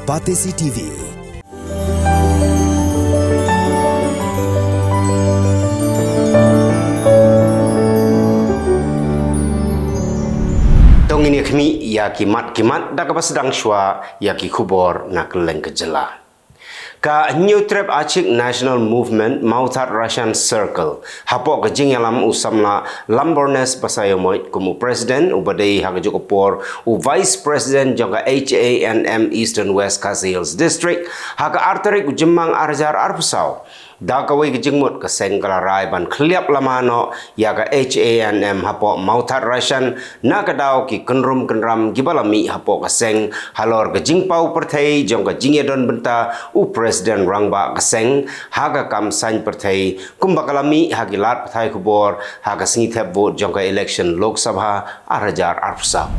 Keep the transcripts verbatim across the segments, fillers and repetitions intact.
Batesi T V. To ngin ïa khmih ïa ki mat ki mat da kaba sdang shuwa ïa ki khubor na kylleng ka jylla. Ka Hynñiewtrep Achik National Movement Mawthadraishan Circle hapoh ka jingïalam u samla Lambornes Basaiawmoit kum u president, uba dei ha kajuh ka por u vice president jong ka H A N M Eastern West Khasi Hills District, ha ka ar tarik u Jymmang ar hajar arphew saw. Da kawei ka jingmut ka seng ka la rai ban khylliap lama noh ïa ka H A N M hapoh Mawthadraishan, na ka daw ki kynrum kynram kiba la mih hapoh ka seng halor ka jingpaw pyrthei jong ka jingïadon bynta u president rangbah ka seng ha ka kam saiñ pyrthei, kumba ka la mih ha ki lad pathai khubor ha ka sngi thep vote jong ka election Lok Sabha ar hajar arphew saw.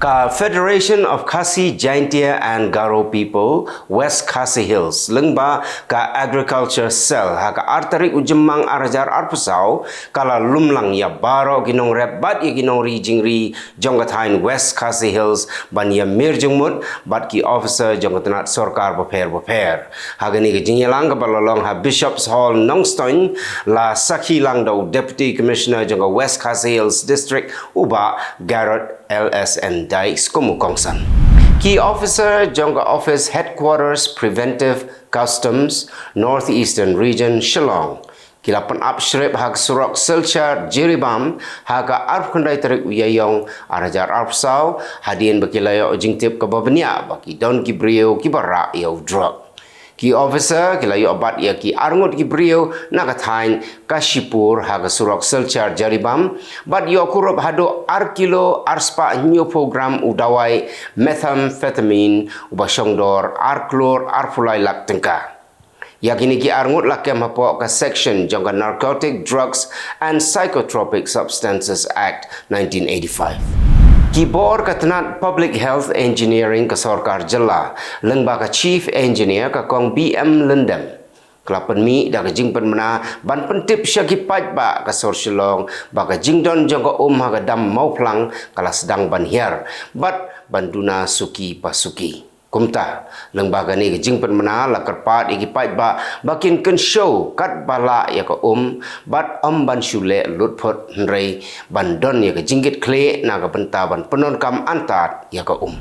Ka Federation of Khasi Jaintia and Garo People West Khasi Hills, lyngba ka Agriculture Cell, ha ka ar tarik u Jymmang ar hajar arphew saw, ka la lum lang ïa baroh ki nongrep bad ïa ki nongri jingri jong ka thaiñ West Khasi Hills ban ïa mir jingmut bad ki officer jong ka tnat sorkar bapher bapher. Ha kane ka jingïalang kaba la long ha Bishop's Hall Nongstoiñ, la sakhi lang da u Deputy Commissioner jong ka West Khasi Hills District, u Bah Garrod L S N Dykes kum u kongsan. Ki officer jong ka Office Headquarters Preventive Customs, North Eastern Region, Shillong, ki la pynap shrip ha ka surok Silchar Jiribam ha ka arphew khyndai tarik u Ïaïong ar hajar arphew saw, hadien ba ki la ïoh jingtip kaba bniah ba ki don ki briew kiba rah ïa u drok. Ki officer ki la ïoh bat ïa ki arngut ki briew na ka thaiñ Kashipur ha ka surok Silchar Jiribam, bad ïoh kurup haduh ar kilo ar spah hynñiewphew gram u dawai methamphetamine uba shongdor ar klur arphew lai lak tyngka. Ïa kine ki arngut la kem hapoh ka section jong ka Narcotic Drugs and Psychotropic Substances Act nineteen eighty-five. Ki bor ka tnat Public Health Engineering ka sorkar jylla, lyngba ka Chief Engineer ka Kong B M Lyndem, ka la pynmih da ka jingpynbna ban pyntip sha ki paidbah ka sor Shillong ba ka jingdon jong ka um ha ka dam Mawphlang ka la sdang ban hiar bad ban duna suki pa suki. Kumta, lyngba kane ka jingpynbna la kyrpad ïa ki paidbah ba kin kynshew katba lah ïa ka um bad ym ban shu leh lutphut, hynrei ban don ïa ka jingkitkhlieh na ka bynta ban pyndonkam antad ïa ka um.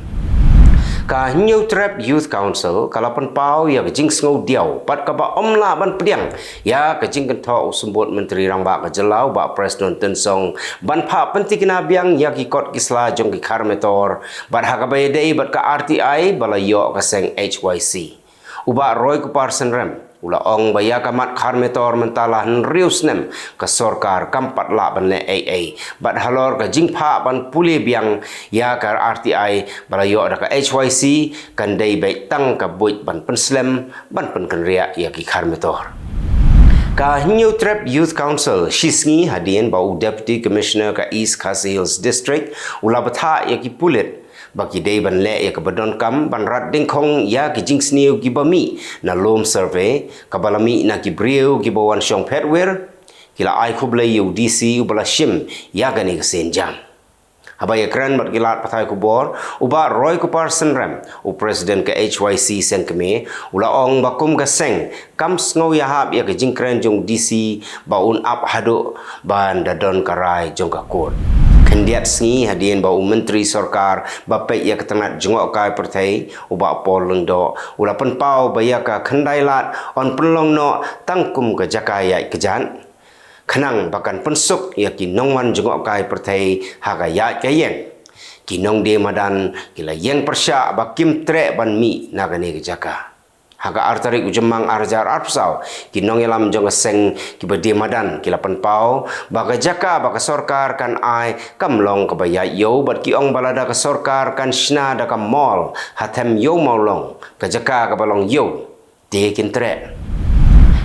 Ka Hynñiewtrep Youth Council ka la pynpaw ïa ka jingsngew diaw bad kaba ym lah ban pdiang ïa ka jingkynthoh u Symbud Myntri Rangbah ka jylla, u Bah Prestone Tynsong, ban phah pynthikna biang ïa ki kot ki sla jong ki khar metor bad ha kaba ïadei bad ka R T I ba la ïoh ka seng H Y C. U Bah Roykupar Synrem u la ong ba ïa ka mat khar metor mynta la hynriew snem ka sorkar kam pat lah ban leh ei ei, bad halor ka jingphah ban pule biang ïa ka R T I ba la ïoh da ka H Y C, kan dei beit tang ka buit ban pynslem, ban pynkynriah ïa ki khar metor. Ka Hynñiewtrep Youth Council shisngi hadien ba u Deputy Commissioner ka East Khasi Hills District u la bthah ïa ki pulit ba ki dei ban leh ïa kaba donkam ban rat dyngkhong ïa ki jingsniew kiba mih na lum survey kaba la mih na ki briew kiba wan shong phet wir, ki la ai khublei ïa u D C uba la shim ïa kane ka sienjam. Haba ïakren bad ki lad pathai khubor, u Bah Roykupar Synrem, u President ka H Y C Seng Kmie, u la ong ba kum ka seng kam sngew ïahap ïa ka jingkren jong u D C ba un ap haduh ban da don ka rai jong ka court. Khyndiat sngi hadien ba u Myntri Sorkar ba peit ïa ka tnat jngohkai pyrthei, u Bah Paul Lyngdoh, u la pynpaw ba ïa ka Khyndailad yn pynlong noh tang kum ka jaka ïaid kjat, khnang ba kan pynsuk ïa ki nongwan jngohkai pyrthei ha ka ïaid ka ïeng. Ki nongdie madan ki la ïeng pyrshah ba kim treh ban mih na kane ka jaka. Ha ka ar tarik u Jymmang ar hajar arphew saw, ki nongïalam jong ka seng kiba die madan ki la pynpaw ba ka jaka ba ka sorkar kan ai kam long kaba ïaid ïew, bad ki ong ba lada ka sorkar kan shna da ka mall ha them ïew mawlong, ka jaka kaba long ïew, te kin treh.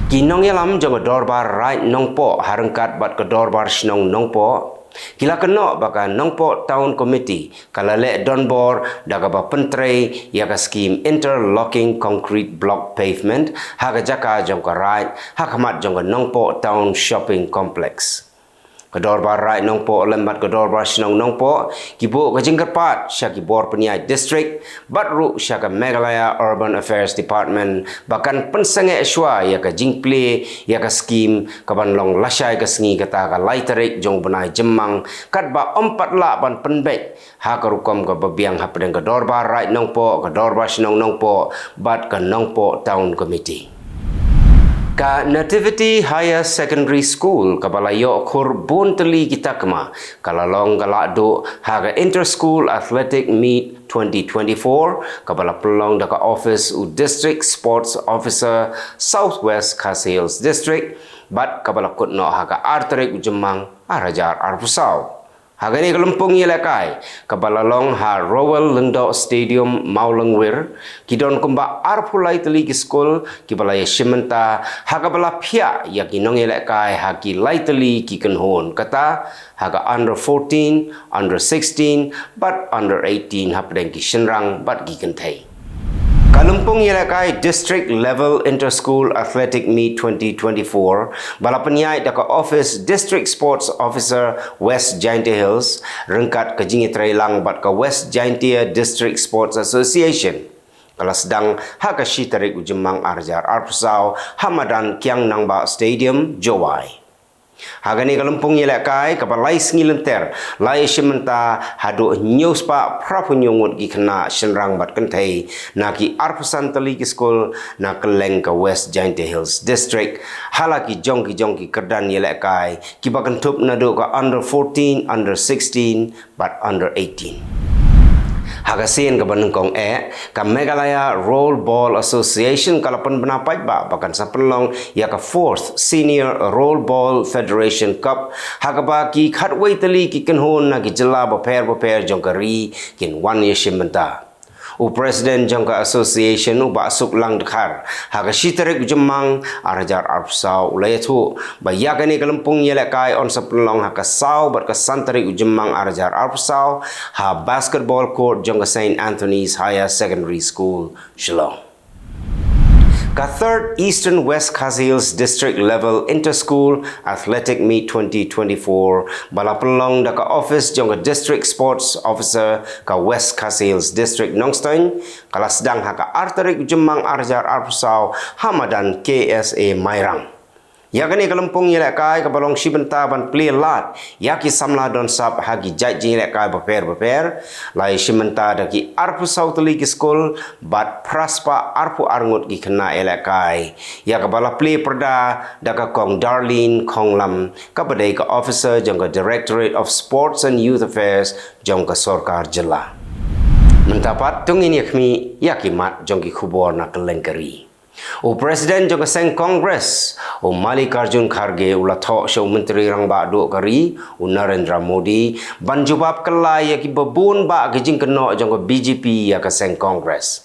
Ki nongïalam jong ka Dorbar Raid Nongpoh ha ryngkat bad ka Dorbar Shnong Nongpoh ki la kynnoh ba ka Nongpoh Town Committee ka la leh donbor da kaba pyntrei ïa ka skim interlocking concrete block pavement ha ka jaka jong ka raid ha khmat jong ka Nongpoh Town Shopping Complex. Ka Dorbar Raid Nongpoh lem bad ka Dorbar Shnong Nongpoh ki buh ka jingkyrpad sha ki bor pynïaid district bad ruh sha ka Meghalaya Urban Affairs Department ba kan pynsangeh shuwa ïa ka jingplie ïa ka skim kaban long lashai ka sngi kata ka lai tarik jong u bnai Jymmang katba ym pat lah ban pynbeit ha ka rukom kaba biang hapdeng ka Dorbar Raid Nongpoh, ka Dorbar Shnong Nongpoh bad ka Nongpoh Town Committee. Ka Nativity Higher Secondary School kaba la ïoh khur bun tylli ki takma ka la long ka la duh ha ka Inter School Athletic Meet twenty twenty-four kaba la pynlong da ka office u District Sports Officer, South West Khasi Hills District, bad kaba la kut noh ha ka ar tarik u Jymmang ar hajar arphew saw. Ha kane ka lympung ïalehkai kaba la long ha Rowell Lyngdoh Stadium, Mawlyngwir, ki don kumba arphew lai tylli ki skul kiba la ïashim bynta ha kaba la phiah ïa ki nongïalehkai ha ki lai tylli ki kynhun, kata ha ka under fourteen, under sixteen bad under eighteen hapdeng ki shynrang bad ki kynthei. Ka lympung ïalehkai District Level Inter-School Athletic Meet twenty twenty-four ba la pynïaid da ka office District Sports Officer, West Jaintia Hills, ryngkat ka jingïatreilang bad ka West Jaintia District Sports Association, ka la sdang ha ka shi tarik u Jymmang ar hajar arphew saw ha madan Kiang Nangbah Stadium, Jowai. Ha kane ka lympung ïalehkai kaba lai sngi lynter la ïashim bynta haduh hynñiew spah phraphew hynñiew ngut ki khynnah, shynrang bad kynthei na ki arphew san tylli ki skul na kylleng ka West Jaintia Hills District ha la ki jong ki jong ki kyrdan ïalehkai kiba kynthup naduh ka under fourteen, under sixteen bad under eighteen. Ha ka sien kaba nyngkong eh, ka Meghalaya Roll Ball Association ka la pynbna paidbah ba kan sa pynlong ïa ka fourth Senior Roll Ball Federation Cup ha kaba ki khatwei tylli ki kynhun na ki jylla bapher bapher jong ka ri kin wan ïashim bynta. U President jong ka Association, u Bah Suklang Dkhar, ha ka shi tarik u Jymmang ar hajar arphew saw u la ïathuh ba ïa kane ka lympung ïalehkai yn sa pynlong ha ka saw bad ka san tarik u Jymmang ar hajar arphew saw ha basketball court jong ka Saint Anthony's Higher Secondary School, Shillong. Ka Third Eastern West Khasi Hills District Level Inter-School Athletic Meet twenty twenty-four ba la pynlong da ka office jong ka District Sports Officer ka West Khasi Hills District, Nongstoiñ, ka la sdang ha ka ar tarik u Jymmang ar hajar arphew saw ha madan K S A Mairang. Ïa kane ka lympung ïalehkai kaba long shi bynta ban plie lad ïa ki samla don sap ha ki jait jingïalehkai bapher bapher, la ïashim bynta da ki arphew saw tylli ki skul bad phra spah arphew ar ngut ki khynnah ïalehkai, ïa kaba la plie pyrda da ka Kong Darlene Khonglam kaba dei ka officer jong ka Directorate of Sports and Youth Affairs jong ka sorkar jylla. Mynta pat to ngin ïakhmih ïa ki mat jong ki khubor na kylleng ka ri. U President jong ka seng Congress, u Mallikarjun Kharge, u la thoh sha u Myntri Rangbah Duh ka ri, u Narendra Modi, ban jubab kylla ïa kiba bun bah ki jingkynnoh jong ka B J P ïa ka seng Congress.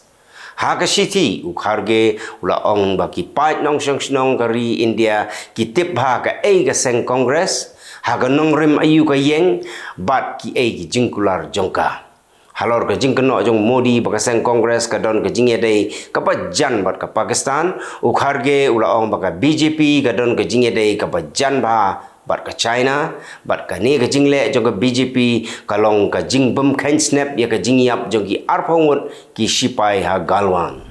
Ha ka shithi, u Kharge u la ong ba ki paid nongshong shnong ka ri India ki tip bha kaei ka seng Congress, ha ka nongrim aïu ka ïeng, bad kiei ki jingkular jong ka. Halor ka jingkynnoh jong u Modi ba ka seng Congress ka don ka jingïadei kaba jan bad ka Pakistan, u Kharge u la ong ba ka B J P ka don ka jingïadei kaba jan bha bad ka China, bad kane ka jingleh jong ka B J P ka long ka jingbymkheiñ snep ïa ka jingïap jong ki arphew ngut ki shipai ha Galwan.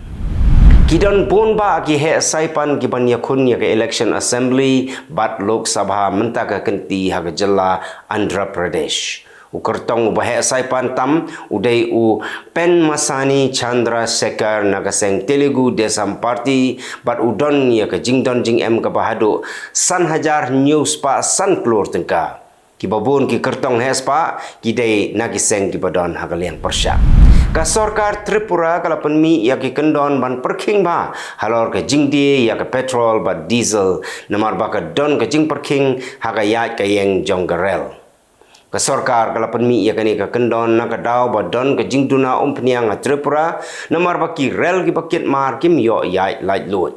Ki don bun bah ki heh saipan kiban ïakhun ïa ka election assembly bad Lok Sabha mynta ka kynti ha ka jylla Andhra Pradesh. U kyrtong uba heh saipan tam u dei u Pemasani Chandrasekhar na ka seng Telugu Desam Party, bad u don ïa ka jingdon jingem kaba haduh san hajar hynñiew spah san klur tyngka. Kiba bun ki kyrtong heh spah ki dei na ki seng kiba don ha ka liang pyrshah. Ka sorkar Tripura ka la pynmih ïa ki kyndon ban pyrkhing bha halor ka jingdie ïa ka petrol bad diesel, namar ba ka don ka jingpyrkhing ha ka ïaid ka ïeng jong ka rel. Ka sorkar ka la pynmih ïa kane ka kyndon na ka daw ba don ka jingduna umphniang ha Tripura, namar ba ki rel kiba kit mar kim ïoh ïaid laitluid.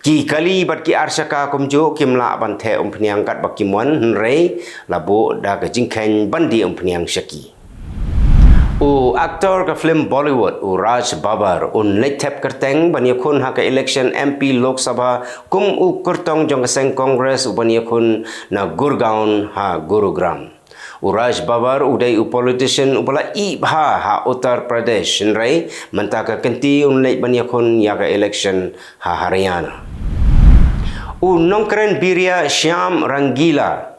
Ki kali bad ki arshaka kumjuh kim lah ban theh umphniang katba kim wan, hynrei la buh da ka jingkheiñ ban die umphniang sha ki. U aktor ka film Bollywood, u Raj Babbar, un leit thep kyrteng ban ïakhun ha ka election M P Lok Sabha kum u kyrtong jong ka seng Congress u ban ïakhun na Gurgaon ha Gurugram. U Raj Babbar u dei u politician uba la ih bha ha Uttar Pradesh, hynrei mynta ka kynti un leit ban ïakhun ïa ka election ha Haryana. U nongkren biria Shyam Rangila,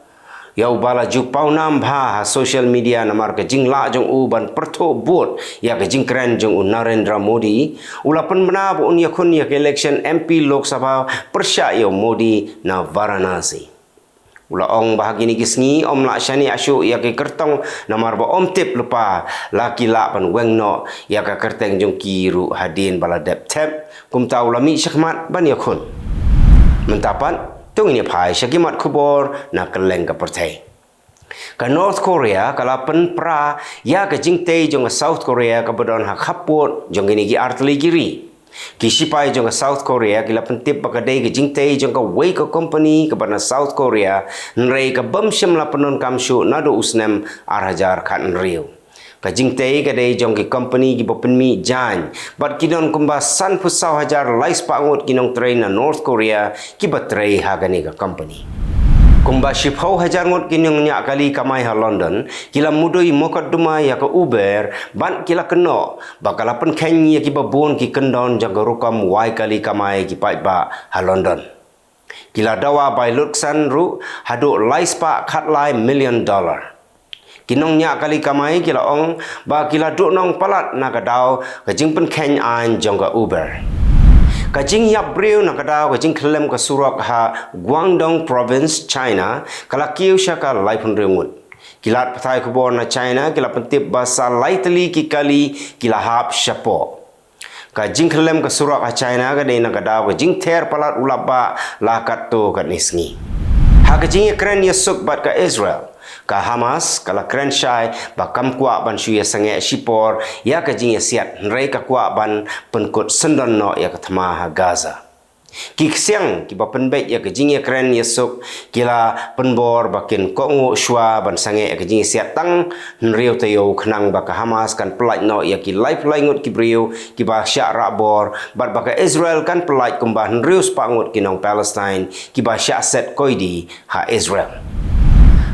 ïa uba la ju pawnam bha ha social media namar ka jinglah jong u ban pyrthuh vote ïa ka jingkren jong u Narendra Modi, u la pynbna ba un ïakhun ïa ka election M P Lok Sabha pyrshah ïa u Modi na Varanasi. U la ong ba ha kine ki sngi ym lah shaniah shuh ïa ki kyrtong namar ba ym tip lypa la ki lah ban weng noh ïa ka kyrteng jong ki ruh hadien ba la dep thep. Kumta u la mih shakhmat ban ïakhun. Mynta pat, to ngin ïa phai sha ki mat khubor na kylleng ka pyrthei. Ka North Korea ka la pynpra ïa ka jingtei jong ka South Korea kaba don ha khappud jong kine ki artylli ki ri. Ki shipai jong ka South Korea ki la pyntip ba ka dei ka jingtei jong kawei ka company kaba na South Korea, hynrei ka bym shym la pyndonkam shuh naduh u snem ar hajar khathynriew. Ka jingtei ka dei jong ki company kiba pynmih jaiñ, bad ki don kumba sanphew saw hajar lai spah ngut ki nongtrei na North Korea kiba trei ha kane ka company. Kumba shiphew hajar ngut ki nongñiah kali kamai ha London ki la mudui mukotduma ïa ka Uber bad ki la kynnoh ba ka la pynkheiñ ïa kiba bun ki kyndon jong ka rukom wai kali kamai ki paidbah ha London. Ki la dawa bai luksan ruh haduh lai spah khatlai million dollar. Ki nongñiah kali kamai ki la ong ba ki la duhnong palat na ka daw ka jingpynkheiñ aiñ jong ka Uber. Ka jingïap briew na ka daw ka jingkhyllem ka surok ha Guangdong Province, China, ka la kiew sha ka laiphew hynriew ngut. Ki lad pathai khubor na China ki la pyntip ba sa lai tylli ki kali ki la hap shapoh. Ka jingkhyllem ka surok ha China ka dei na ka daw ka jingther palat u lapbah la katto katne sngi. Ha ka jingïakren ïasuk bad ka Israel, ka Hamas ka la kren shai ba kam kwah ban shu ïasangeh shipor ïa ka jingïasiat, hynrei ka kwah ban pynkut syndon noh ïa ka thma ha Gaza. Ki ksiang kiba pynbeit ïa ka jingïakren ïasuk ki la pynbor ba kin kohnguh shuwa ban sangeh ïa ka jingïasiat tang hynriew taïew, khnang ba ka Hamas kan pyllait noh ïa ki laiphew lai ngut ki briew kiba shah rah bor, bad ba ka Israel kan pyllait kumba hynriew spah ngut ki nong Palestine kiba shah set koidi ha Israel.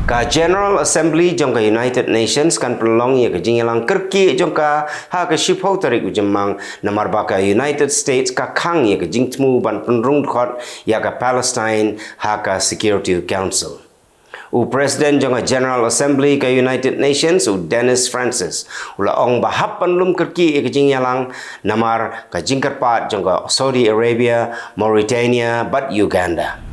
Ka General Assembly jong ka United Nations kan pynlong ïa ka jingïalang kyrkieh jong ka ha ka shiphew tarik u Jymmang, namar ba ka United States ka khang ïa ka jingthmu ban pynrung dkhot ïa ka Palestine ha ka Security Council. U President jong ka General Assembly ka United Nations, u Dennis Francis, u la ong ba hap ban lum kyrkieh ïa ka jingïalang namar ka jingkyrpad jong ka Saudi Arabia, Mauritania bad Uganda.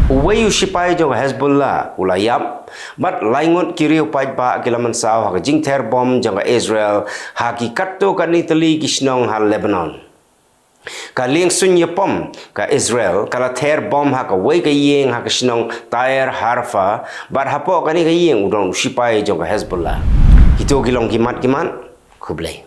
Uwei u shipai jong ka Hezbollah u la ïap, bad lai ngut ki riew paidbah ki la mynsaw ha ka jingther bom jong ka Israel ha ki katto katne tylli ki shnong ha Lebanon. Ka liengsuiñ ïapom ka Israel ka la ther bom ha kawei ka ïing ha ka shnong Tyre Harfa, bad hapoh kane ka ïing u don u shipai jong ka Hezbollah. Kito ki long ki mat ki mat. Khublei.